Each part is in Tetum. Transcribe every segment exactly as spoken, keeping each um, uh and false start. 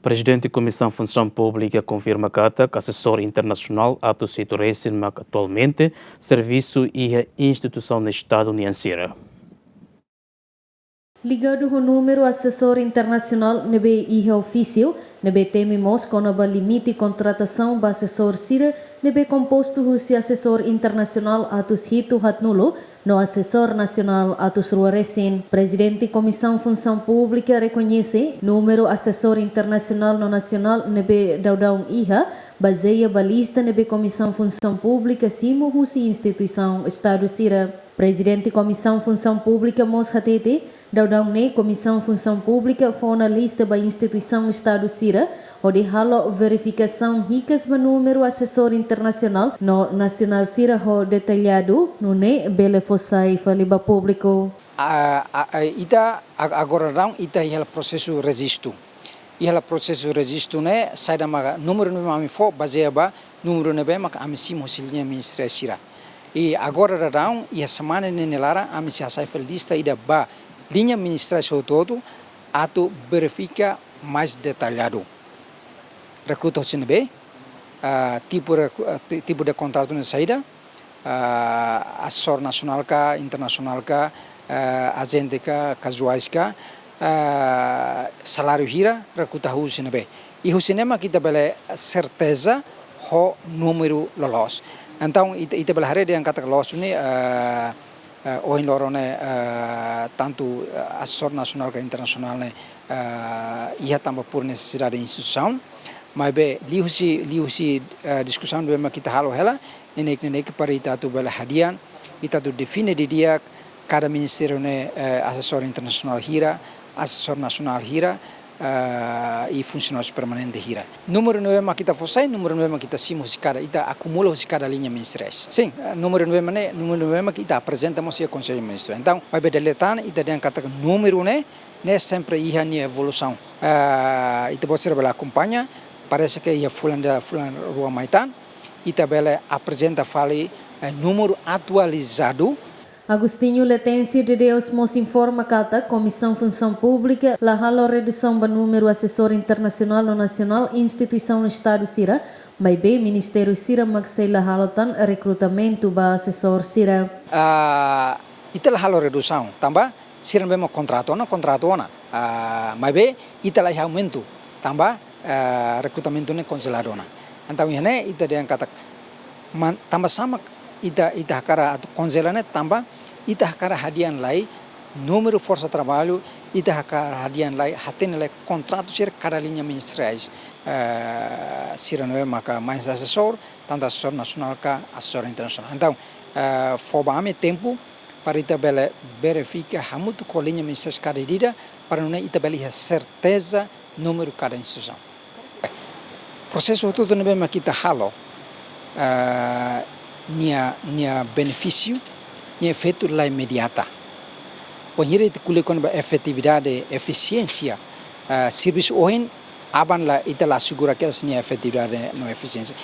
Prezidente Komisaun Funsaun Públika konfirma katak asesór internasionál atus hitu resin mak atualmente servisu iha instituisaun Estadu nian sira. Ligadu ho númeru asesór internasionál ne'ebé iha ofísiu, ne'ebé temi mós kona-ba limite kontratasaun ba asesór sira ne'ebé kompostu husi asesór internasionál atus hitu haatnulu no asesór nasionál atus rua resin. Prezidente Komisaun Funsaun Públika rekoñese númeru asesór internasionál no nasionál ne'ebé daudaun iha, bazeia ba lista ne'ebé Komisaun Funsaun Públika simu husi instituisaun Estadu sira. Prezidente Komisaun Funsaun Públika mós hatete, daudaun ne'e Komisaun Funsaun Públika fó ona lista ba instituisaun Estadu sira, hodi halo verifikasaun hikas ba númeru asesór internasionál no nasionál sira ho detalladu, nune'e bele fó sai fali ba públiku. A, a, a, ita ag-, agora daudaun ita iha hela prosesu rejistu. Iha hela prosesu rejistu ne'e, saida maka númeru ne'ebé ami fó bazeia ba númeru ne'ebé maka ami simu husi liña ministeriál sira. I agora daudaun, iha semana ne'e nia laran, ami sei hasai fali lista ida ba liña ministeriál hotu-hotu, atu verifika mais detalladu. Rekruta husi ne'ebé, ah, tipu rekru-, ah, ti-, tipu de kontratu ne'e saida, ah, asesór nasionál ka, internasionál ka, ah, ajente ka, kazuais ka, ah, saláriu hira, rekruta husi ne'ebé. I husi ne'e mak ita bele serteza ho númeru loloos. Entaun, ita, ita bele haree dehan katak loos ne'e, ah, ah, ohin loron ne'e, ah, tantu, ah, asesór nasionál ka internasionál ne'e, ah, iha tanba pur nesesidade instituisaun. Maibé, liuhusi, liuhusi, ah, diskusaun ne'ebé mak ita halo hela, neineik-neineik para ita atu bele hadi'a, ita atu define didi'ak kada ministériu ne'e, eh, asesór internasionál hira, asesór nasionál hira, ah, i funsionáriu permanente hira. Númeru ne'ebé mak ita fó sai, númeru ne'ebé mak ita simu husi kada, ita akumula husi kada liña ministeriál. Sin, eh, númeru ne'ebé mak ne'e, númeru ne'ebé mak ita aprezenta mós iha Konsellu Ministru. Entaun, maibé dala ida tan, ita dehan katak númeru ne'e, ne'e sempre iha nia evolusaun. Ah, ita-boot sira bele akompaña, parese ke iha fulan ida, fulan rua mai tan, ita bele aprezenta fali, eh, númeru atualizadu. Agostinho Letêncio de Deus mós informa katak Komisaun Funsaun Públika la halo redusaun ba númeru asesór internasionál no nasionál instituisaun Estadu sira, maibé ministériu sira mak sei la halo tan rekrutamentu ba asesór sira. Ah, ita la halo redusaun, tanba sira ne'ebé mak kontratu ona, kontratu ona. Ah, maibé ita la iha aumentu, tanba, ah, rekrutamentu ne'e konjeladu ona. Entaun, iha ne'e ita dehan katak, man-, tanba sá mak ita, ita hakarak atu konjela ne'e, tanba ita hakarak hadi'a lai númeru forsa traballu, ita hakarak hadi'a lai, hatene lai kontratu sira kada liña ministeriál, eh, sira ne'ebé maka mais asesór, tantu asesór nasionál ka asesór internasionál. Entaun, eh, fó ba ami tempu para ita bele verifika hamutuk ho liña ministeriál kada ida, para nune'e ita bele iha serteza númeru kada instituisaun. Prosesu hotu-hotu ne'ebé mak ita halo, eh, nia, nia benefísiu, nia efeitu la imediata. Wainhira ita ko'alia kona-ba efetividade, efisiénsia, eh, servisu ohin, aban la ita la asegura kedas nia efetividade no efisiénsia.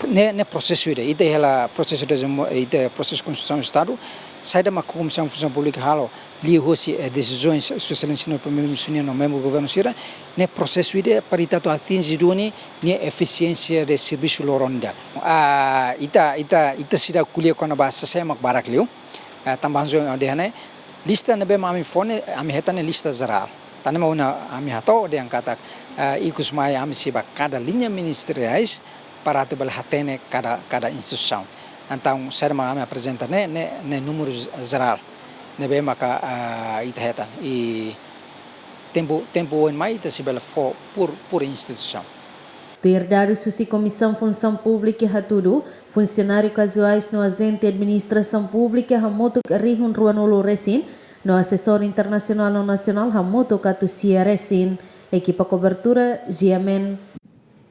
Ne'e, ne'e prosesu ida, ita hela prosesu de, ita prosesu konstituisaun Estadu, saida mak Komisaun Funsaun Públika halo, liuhusi, eh, desizaun Sua Exelénsia Señór Primeiru-Ministru nian no membru governu sira, ne'e prosesu ida para ita atu atinje duni nia efisiénsia de servisu loron ida. Ah, ita, ita, ita seidauk ko'alia kona-ba sé-sé mak barak liu. Ah, tanba hanesan ohin dehan ne'e, lista ne'ebé mak ami fó ne'e, ami hetan ne'e lista jerál. Tan ne'e mak ohin ami hato'o dehan katak, ah, ikus mai ami sei ba kada liña ministeriál, para atu bele hatene kada, kada instituisaun. Entaun, saida mak ami aprezenta ne'e, ne'e, ne'e númeru jerál. Ne'ebé maka, ah, ita hetan. I tempu, tempu oin mai ita sei bele fó pur, pur instituisaun. Tuir dadus husi Komisaun Funsaun Públika hatudu, funsionáriu kazuais no ajente administrasaun públika hamutuk rihun ruanulu resin, no asesór internasionál no nasionál hamutuk atus sia resin. Ekipa kobertura, G M N.